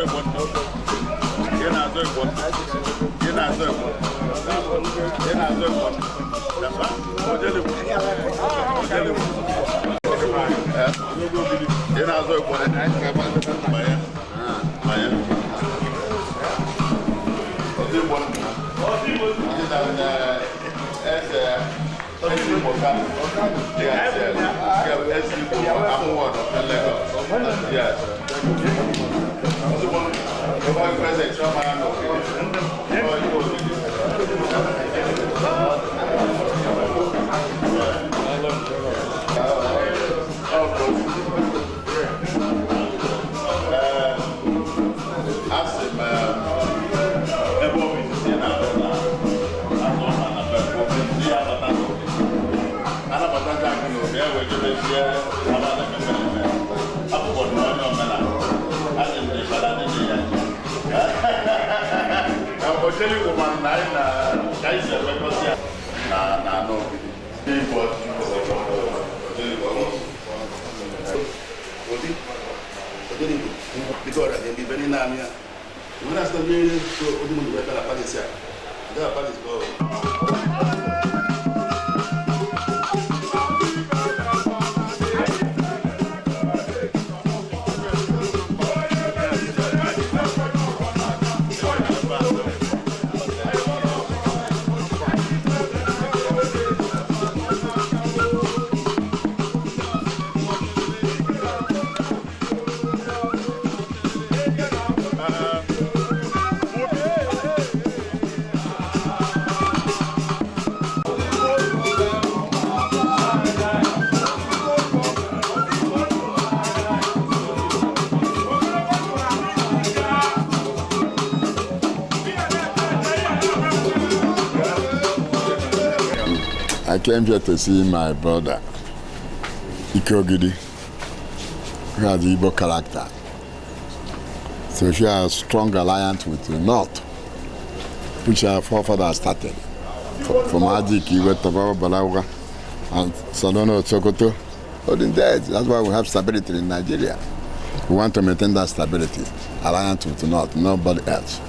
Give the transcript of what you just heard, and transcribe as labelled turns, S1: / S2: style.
S1: Igbo ndụ. Ị na-azọ Igbo ndụ. Ị na-azọ Igbo ndụ. Ị na-azọ Igbo ndụ. Ojeligbo. Ojeligbo. Ị na-azọ Igbo ndụ. Banye. Banye. Ọzọ Igbo ndụ. Ị na eze eze Igbo ka. Yes. Eze Igbo Amụwọdụ Lagos. Yes. Ozugbo ebe ọ president Chioma ya n'ogige. Ọ Igbo ogige. Ọ bụ ee, asị m ebe ọ bụ izizi na-abụ na azụ ọma na be bụ ndị ya abata n'obi anabatazi akụ n'obi e wee jebezie aba na-emepe eme akwụkwọ dị onye omenala asị m na ịbada dị ya nje Ojeligbo mana na anyị na ka anyị si emekọsi ya na na anụ ogidi. Igbo Ojeligbo.
S2: Obi Odenigbo, biko, ọrịa dị ndị ibe niile anụ ya nwere asịta mmiri so odumụndụ wee bịa na palace a bịa na palace ka ọ
S1: I came here to see my brother, Ike Ogidi, who has Igbo character. So she has strong alliance with the North, which our forefathers started. From Azikiwe, Tafawa Balewa, and Sardauna Sokoto. Olden days. That's why we have stability in Nigeria. We want to maintain that stability, alliance with the North, nobody else.